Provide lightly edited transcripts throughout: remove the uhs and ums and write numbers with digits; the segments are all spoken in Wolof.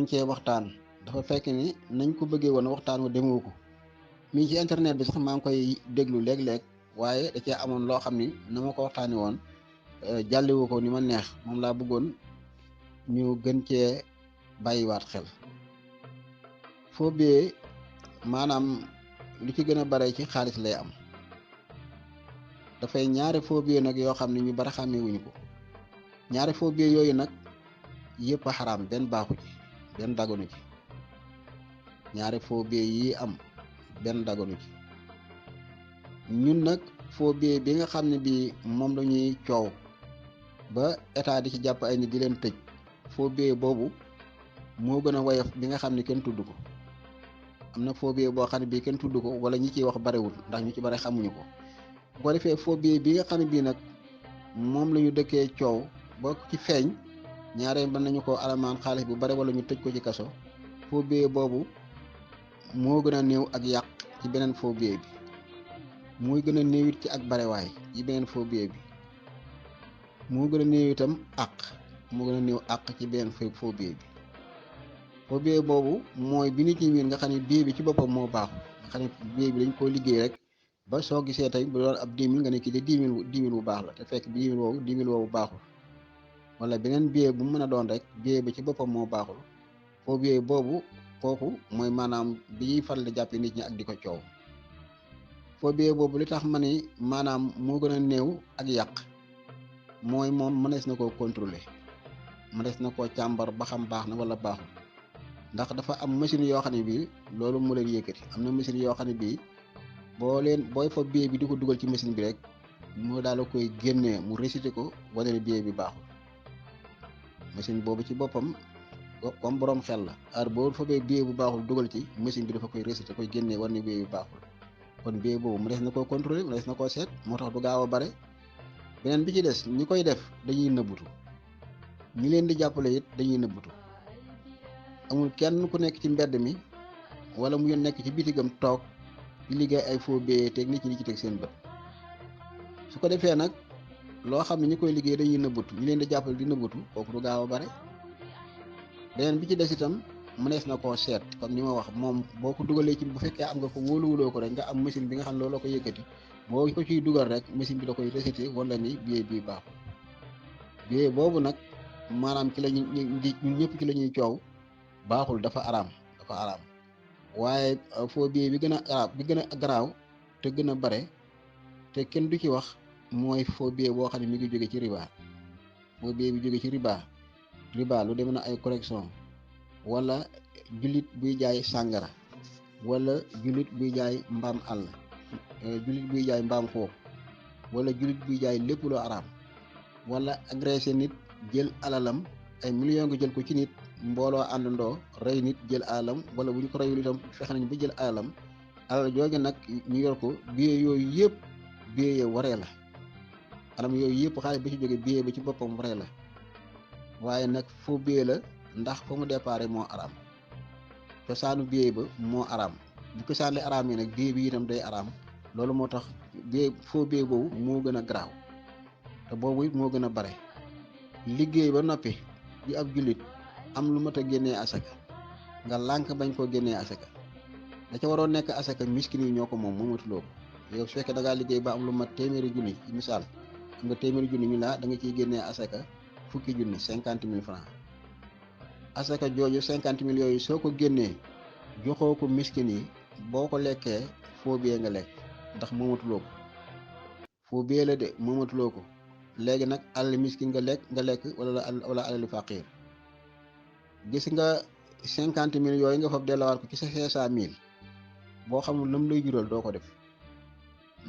waroon cee waxtaan dafa fekk ni nañ ko bëggee woon waxtaan wa demoo ko mi ngi ci internet bi sax maa ngi koy déglu léeg-léeg waaye da cee amoon loo xam ni na ma ko waxtaanee woon jàllewu ko ni ma neex moom laa bëggoon ñu gën cee bàyyiwaat xel. faux billet maanaam lu ci gën a bare ci xaalis lay am dafay ñaari faux billet nag yoo xam ne ñu bari xàmmewuñu ko ñaari faux billet yooyu nag yëpp a xaraam benn baaxu ci benn daganu ci ñaari faux billet yi am benn daganu ci ñun nag faux billet bi nga xam ne bii moom la ñuy coow ba état di ci jàpp ay nit di leen tëj faux billet boobu moo gën a woyof bi nga xam ne kenn tudd ko am na faux billet boo xam ne bii kenn tudd ko wala ñi ciy wax barewul ndax ñu ci bare xamuñu ko bu ko defee faux billet bi nga xam ne bii nag moom la ñu dëkkee coow ba ci feeñ ñaaree mën nañu ko alamaan xaalis bu bare wala ñu tëj ko ci kaso faux billet boobu moo gën a néew ak yàq ci beneen faux billet bi mooy gën a néew it ci ak barewaay ci beneen faux billet bi moo gën a néew itam moo gën a néew àq ci beneen faux billet bi faux billet boobu mooy bi nit ñi miin nga xam ne billet bi ci boppam moo baaxul nga xam ne billet bi dañ koo liggéey rek ba soo gisee tey bu doon ab 10 000 nga ne kii de 10 000 bu baax la te fekk 10 000 boobu baaxul wala beneen billet bu mu mën a doon rek billet bi ci boppam moo baaxul faux billet boobu kooku mooy maanaam bi ñuy faral di jàppee nit ñi ak di ko coow faux billet boobu li tax ma ni maanaam moo gën a néew ak yàq mooy moom mënees na koo contrôler mënees na koo càmbar ba xam baax na wala baaxul ndax dafa am machine yoo xam ne bii loolu mu leen yëkkati am na machine yoo xam ne bii booy fa billet bi di ko dugal ci machine bi rek moo daal la koy génnee mu récité ko wane ne billet bi baaxul machine boobu ci boppam comme borom xel la heure boo fa billet bu baaxul dugal ci machine bi dafa koy récité koy génnee wane ne billet bi baaxul kon billet boobu mënees na koo contrôler mënees na koo seet moo tax du gaaw a bare beneen bi ci des ñi koy def dañuy nëbbutu ñi leen di jàppale it dañuy nëbbutu amul kenn ku nekk ci mbedd mi wala mu nekk ci bitigam toog di liggéey ay faux billet teg nit ñi di ci teg seen bët su ko defee nag loo xam ne ñi koy liggéey dañuy nëbbutu ñi leen di jàppale di nëbbutu kooku du gaaw a bare beneen bi ci des itam mënees na koo seet comme ni ma wax moom boo ko dugalee ci bu fekkee am nga ko wóoluwuloo ko rek nga am machine bi nga xam ne looloo ko yëkkati boo ko ciy dugal rek machine bi da koy récité wala ni billet bii baaxul billet boobu nag maanaam ci la ñun ñëpp ci la ñuy coow baaxul dafa araam waaye faux billet bi gën a garaaw te gën a bare te kenn du ci wax mooy faux billet boo xam ne mi ngi jóge ci riba faux billet bi jóge ci riba lu demee na ay correction wala jullit buy jaay sàngara wala jullit buy jaay mbaam àll jullit buy jaay mbaam xoox wala jullit buy jaay lépp lu araam wala agressé nit jël alalam ay millions nga jël ko ci nit mbooloo àndandoo rey nit jël alalam wala bu ñu ko reyul itam fexe nañ ba jël alalam alal jooju nag ñu yor ko billet yooyu yëpp billet ya waree la anam yooyu yëpp xaalis ba ci jóge billet ba ci boppam waree la waaye nag faux billet la ndax fa mu déparé moo araam cosaanu billet ba moo araam bu cosaan li araam yi nag billet bi itam day araam loolu moo tax billet faux billet boobu moo gën a garaaw te boobu it moo gën a bare liggéey ba noppi di ab jullit am lu mat a génnee asaka nga lànk bañ koo génnee asaka da ca waroon nekk asaka miskin yi ñoo ko moom moomatuloo ko yow su fekkee da ngaa liggéey ba am lu mat téeméeri junni ci misaal am nga téeméeri junni ñu laa da nga ciy génnee asaka fukki junni 50 000 francs asaka jooju 50 000 yooyu soo ko génnee joxoo ko miskin yi boo ko lekkee faux billet nga lekk ndax moomatuloo ko faux billet la de moomatuloo ko léegi nag alal miskin nga lekk wala alali faqir gis nga 50 000 yooyu nga fab delluwaat ko ci sa 500 000 boo xamul lam lay jural doo ko def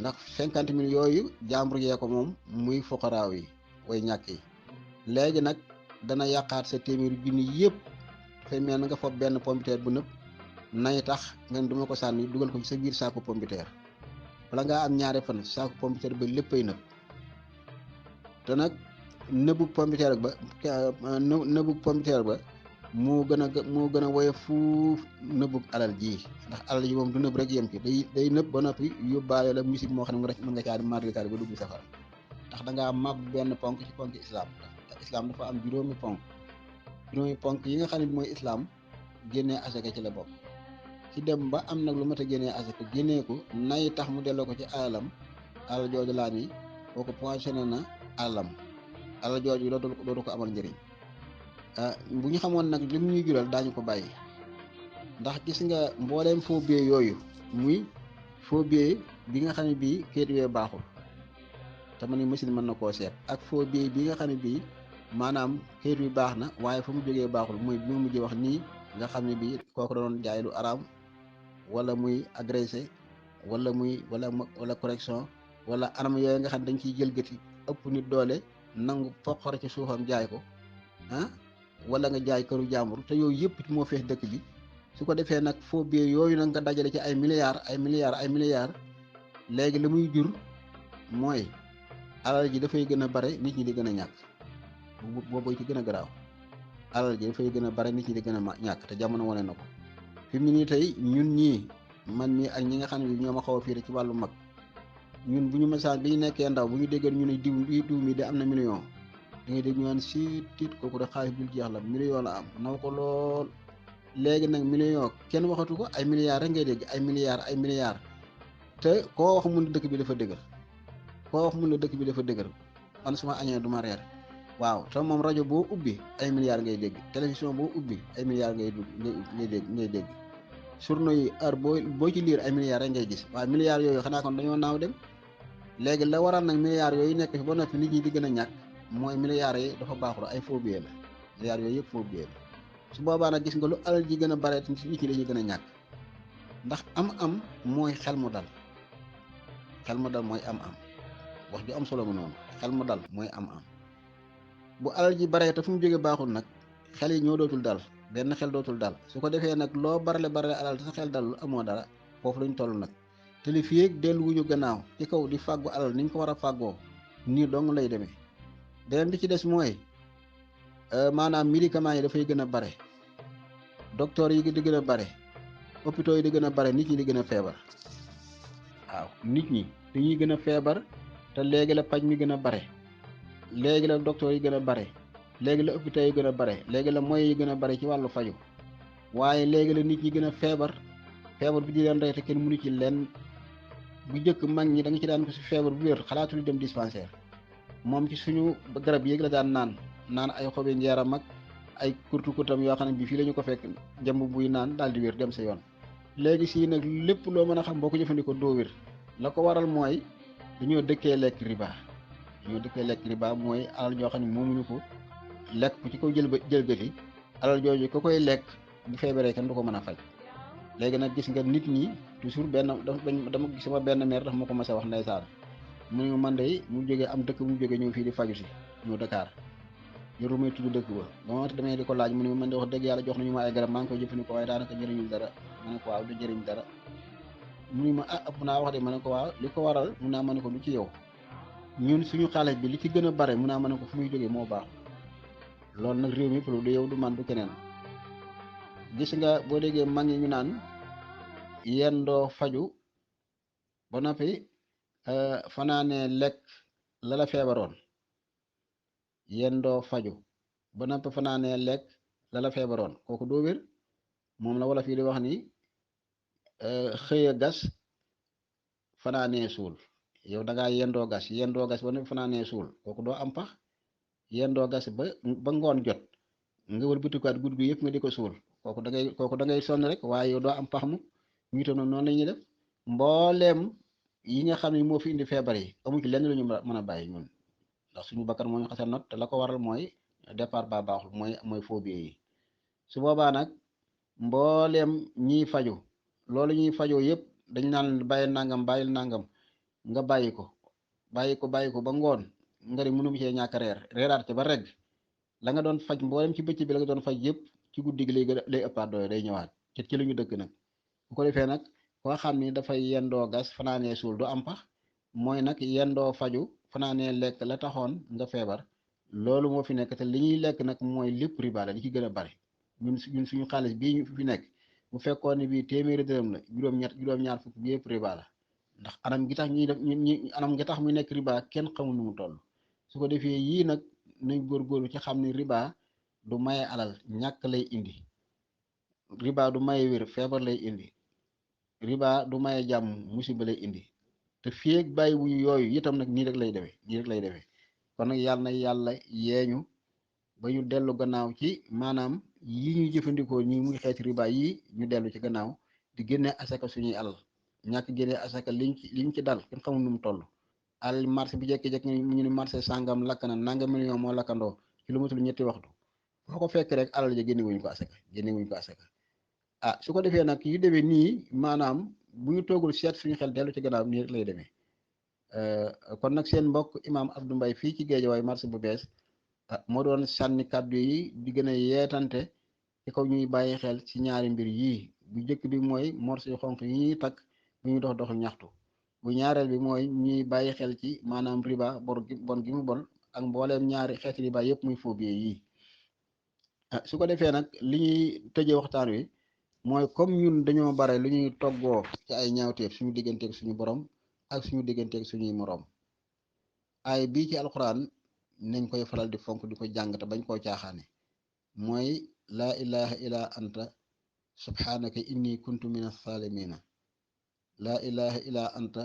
ndax 50 000 yooyu jàmbur yee ko moom muy foqaraaw yi way ñàkk yi léegi nag dana yàqaat sa téeméeri junni yëpp dafay mel na nga fab benn pompiteer bu nëb nay tax ngeen duma ko sànni dugal ko ci sa biir saako pompiteer bala ngaa am ñaari fan saako pompiteer ba léppay nëb te nag nëbbu pompiteer ba moo gën a woye fuuf nëbbu alal ji ndax alal ji moom du nëb rek yem ci day nëb ba noppi yóbbaale la musique moo xam ne mën nga caa di marlitaari ba dugg safara ndax da ngaa màbb benn ponk ci ponk islam ndax islam dafa am juróomi ponk yi nga xam ne mooy islam génnee asaka ci la bokk. ci dem ba am nag lu mat a génnee asaka génnee ko nay tax mu delloo ko ci alalam alal jooju laa ni kooku poisonné na alalam alal jooju dootu ko amal njëriñ. bu ñu xamoon nag lim ñuy jural daañu ko bàyyi ndax gis nga mbooleem faux billets yooyu muy faux billet bi nga xam ne bii kayit wee baaxul te ma ni machine mën na koo seet ak faux billet bi nga xam ne bii maanaam kayit wi baax na waaye fu mu jógee baaxul muy bi mu mujj wax nii nga xam ne bii kooku doon jaay lu araam wala muy agressé wala correction wala anam yooyu nga xam ne dañ ciy jëlgati ëpp nit doole nangu foqore ci suufam jaay ko wala nga jaay këru jàmbur te yooyu yëpp moo fees dëkk bi su ko defee nag faux billets yooyu nag nga dajale ci ay milliards léegi li muy jur mooy alal ji dafay gën a bare nit ñi di gën a ñàkk boobu ci gën a garaaw alal ji dafay gën a bare nit ñi di gën a ñàkk te jamono wane na ko fi mu nii tey ñun ñii man mii ak ñi nga xam ne bi ñoo ma xaw a fiire ci wàllu mag ñun bu ñu message bi ñu nekkee ndaw bu ñu déggoon ñu ne diw mi de am na million da ngay dégg ñu naan si tiit kooku de xaalis bul jeex la million la am naw ko lool. léegi nag million kenn waxatu ko ay milliards rek ngay dégg ay milliards te koo wax mun dëkk bi dafa dëgër man suma añee du ma reer waaw te moom rajo boo ubbi ay milliards ngay dégg télévision boo ubbi ay milliards ngay dégg journaux yi heure boo ci liir ay milliards rek ngay gis waaye milliards yooyu xanaa kon dañoo naaw dem léegi la waral nag milliards yooyu nekk fi ba noppi nit ñi di gën a ñàkk mooy milliards yi dafa baaxul ay faux billets la milliards yooyu yëpp faux billets la su boobaa nag gis nga lu alal ji gën a bare nit ñi dañuy gën a ñàkk ndax am mooy xel mu dal mooy am wax ju am solo mu noonu xel mu dal mooy am bu alal ji bare te fu mu jógee baaxul nag xel yi ñoo dootul dal benn xel dootul dal su ko defee nag loo barale alal te sa xel dalul amoo dara foofu lañ toll nag te li fi yéeg delluwuñu gannaaw ci kaw di fàggu alal niñ ko war a fàggoo nii dong lay demee beneen bi ci des mooy maanaam médicaments yi dafay gën a bare docteur yi di gën a bare hôpitaux yi di gën a bare nit ñi di gën a feebar waaw nit ñi dañuy gën a feebar te léegi la paj mi gën a bare léegi la docteur yi gën a bare léegi la hôpitaux yi gën a bare léegi la moyens yi gën a bare ci wàllu faju waaye léegi la nit ñi gën a feebar bi di leen rey te kenn mënu ci lenn bu njëkk mag ñi da nga ci daan ko si feebar bu wér xalaatul dem dispensaire moom ci suñu garab yéeg la daan naan ay xobi njeeram ak ay kurtukutam yoo xam ne bi fii la ñu ko fekk jëmb buy naan daal di wér dem sa yoon léegi si nag lépp loo mën a xam boo ko jëfandikoo doo wér la ko waral mooy dañoo dëkkee lekk riba mooy alal joo xam ne moomuñu ko lekk ko ci kaw jëlgati alal jooju ko koy lekk bu feebaree kenn du ko mën a faj léegi nag gis nga nit ñi toujours dama gis sama benn mère dafa ma ko mas a wax ndeysaan mu ne man de mu jógee am dëkk mu jógee ñëw fii di faju si ñëw Dakar yoru may tudd dëkk ba ma demee di ko laaj mu ne man de wax dëgg yàlla jox nañu ma ay garab maa ngi koy jëfandikoo waaye daanaka jëriñul dara ma ne ko waaw du jëriñ dara mu ne ma ëpp naa wax de ma ne ko waaw li ko waral mun naa ma ne ko lu ci yow ñun suñu xaalis bi li ci gën a bare mun naa ma ne ko fu muy jógee moo baax loolu nag réew mi pour du yow du man du keneen gis nga boo déggee mag ñi ñu naan yendoo faju ba noppi fanaanee lekk la la feebaroon yendoo faju ba noppi fanaanee lekk la la feebaroon kooku doo wér moom la wala fii di wax ni xëy a gas fanaanee suul yow da ngaa yendoo gas ba noppi fanaanee suul kooku doo am pax yendoo gas ba ngoon jot nga wër bitikuwaat guddi gi yëpp nga di ko suul kooku da ngay sonn rek waaye yow doo am pax mu ñu itam nag noonu la ñuy def mbooleem yi nga xam ne moo fi indi feebar yi amu ci lenn lu ñu mën a bàyyi ñun ndax suñu bakkan moo ñu xasee not te la ko waral mooy départ ba baaxul mooy phobie yi su boobaa nag mbooleem ñiy faju loolu ñuy fajoo yëpp dañ naan bàyyil nangam nga bàyyi ko ba ngoon nga di mënu cee ñàkk reeraat ci ba reg la nga doon faj mbooleem ci bëccëg bi la nga doon faj yëpp ci guddi gi lay ëppaat doole day ñëwaat ci lu ñu dëkk nag bu ko defee nag koo xam ni dafay yendoo gas fanaanee suul du am pax mooy nag yendoo faju fanaanee lekk la taxoon nga feebar loolu moo fi nekk te li ñuy lekk nag mooy lépp riba la li ci gën a bari ñun suñu xaalis bii ñu fi nekk bu fekkoon ne bii téeméeri dërëm la juróom-ñaar fukk bi yëpp riba la ndax anam gi tax anam gi tax muy nekk riba kenn xamul nu mu toll su ko defee yii nag nañ góorgóorlu ci xam ne riba du maye alal ñàkk lay indi riba du maye wér feebar lay indi, riba du maye jàmm musiba lay indi. te fii ak bàyyi wuñu yooyu itam nag nii rek lay demee nii rek lay demee. kon nag yàlla na yàlla yeeñu ba ñu dellu gannaaw ci maanaam yi ñuy jëfandikoo ñi muy xeeti riba yi ñu dellu ci gannaaw di génne asaka suñuy alal. ñàkk génne asaka liñ ci dal kenn xamul nu mu toll. alal marché bi jékki-jékki ñu ni marché sàngam lakk na nanga million moo lakkandoo ci lu matul ñetti waxtu. foo ko fekk rek alal ja génne wuñu ko asaka génne wuñu ko asaka. su ko defee nag yu demee nii maanaam bu ñu toogul seet suñu xel dellu ci gannaaw nii rek lay demee. kon nag seen mbokk imaam Abdou Mbaye fii ci Géejawaay marché bu bees moo doon sànni kàddu yi di gën a yeetante ci kaw ñuy bàyyi xel ci ñaari mbir yii. bu njëkk bi mooy morso yu xonq yi ñuy takk bu ñuy dox doxu ñaxtu. bu ñaareel bi mooy ñuy bàyyi xel ci maanaam riba bon gi mu bon ak mbooleem ñaari xeeti riba yëpp muy phobie yii. su ko defee nag li ñuy tëjee waxtaan wi mooy comme ñun dañoo bare lu ñuy toggoo ci ay ñaawteef suñu digganteeg suñu borom ak suñu digganteeg suñuy moroom. ay bii ci alxuraan nañ koy faral di fonk di ko jàng te bañ koo caaxaane mooy laa ilaha illa anta subhanaka inni kuntu min as-salimina. laa ilaha illa anta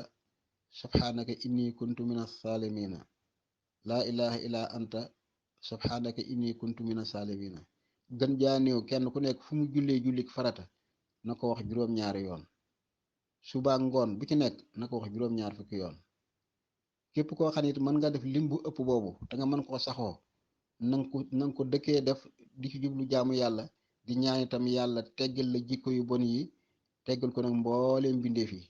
subhanaka inni kuntu min as-salimina. laa ilaha illa anta subhanaka inni kuntu min as-salimina. gën jaaneew kenn ku nekk fu mu jullee jullik farata na ko wax juróom-ñaari yoon. suba ngoon bu ci nekk na ko wax juróom-ñaar fukki yoon. képp koo xam ne mën nga def lim bu ëpp boobu te nga mën koo saxoo nanga ko dëkkee def di ci jublu jaamu yàlla di ñaan itam yàlla teggal la jikko yu bon yi teggal ko nag mbooleem mbindeef yi.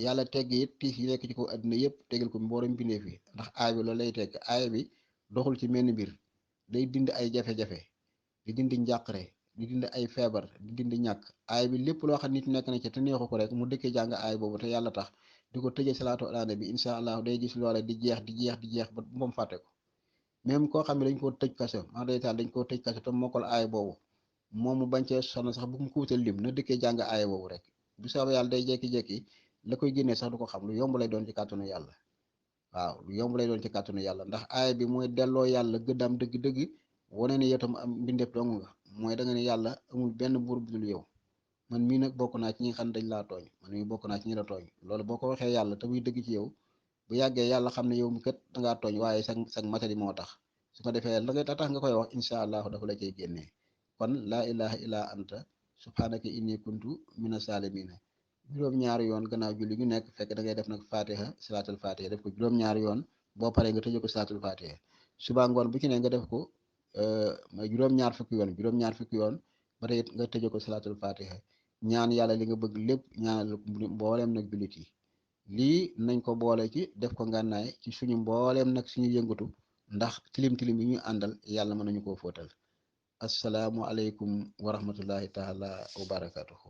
yàlla tegg it tiis yi nekk ci kaw àdduna yëpp teggal ko mbooleem mbindeef yi ndax aay bi loolu lay tekk. aay bi doxul ci menn mbir day dindi ay jafe-jafe di dindi njàqare di dindi ay feebar di dindi ñàkk. aay bi lépp loo xam nit nekk na ci te neexu ko rek mu dëkkee jàng aay boobu te yàlla tax di ko tëjee salaatu ala nabi incha allah day gis loola di jeex ba moom fàtte ko. même koo xam ne dañ koo tëj kaso maa day taal dañ koo tëj kaso te mokkal aay boobu moom mu bañ cee sonn sax bu mu ko wutal lim na dëkkee jàng aay boobu rek bu soobee yàlla day jekki-jekki la koy génnee sax du ko xam lu yomb lay doon ci kàttanu yàlla. waaw lu yomb lay doon ci kàttanu yàlla ndax aay bi mooy delloo yàlla gëddaam dëgg-dëgg wane ne yow tam am mbindeef dong nga mooy da nga ne yàlla amul benn buur bu dul yow. man mii nag bokk naa ci ñi nga xam ne dañ laa tooñ man mii bokk naa ci ñi la tooñ loolu boo ko waxee yàlla te muy dëgg ci yow bu yàggee yàlla xam ne yow mi kat dangaa tooñ waaye sag matadi moo tax. su ko defee la nga tax nga koy wax incha allahu dafa la cay génnee. kon laa ilaha illa anta subhanaka inni kuntu mina salimina juróom-ñaari yoon gannaaw julli ñu nekk fekk da ngay def nag fatiha salaatul fatiha def ko juróom-ñaari yoon boo paree nga tëjee ko salaatul fatiha. suba ngoon bu ci ne nga def ko juróom-ñaar fukki yoon ba tey nga tëjee ko salaatul fatiha ñaan yàlla li nga bëgg lépp ñaanal mbooleem nag jullit yi. lii nañ ko boole ci def ko ngànnaay ci suñu mbooleem nag suñu yëngatu ndax tilim yi ñu àndal yàlla mën nañu koo fóotal. assalaamu aleykum wa rahmatullahi taala wa barakatuhu.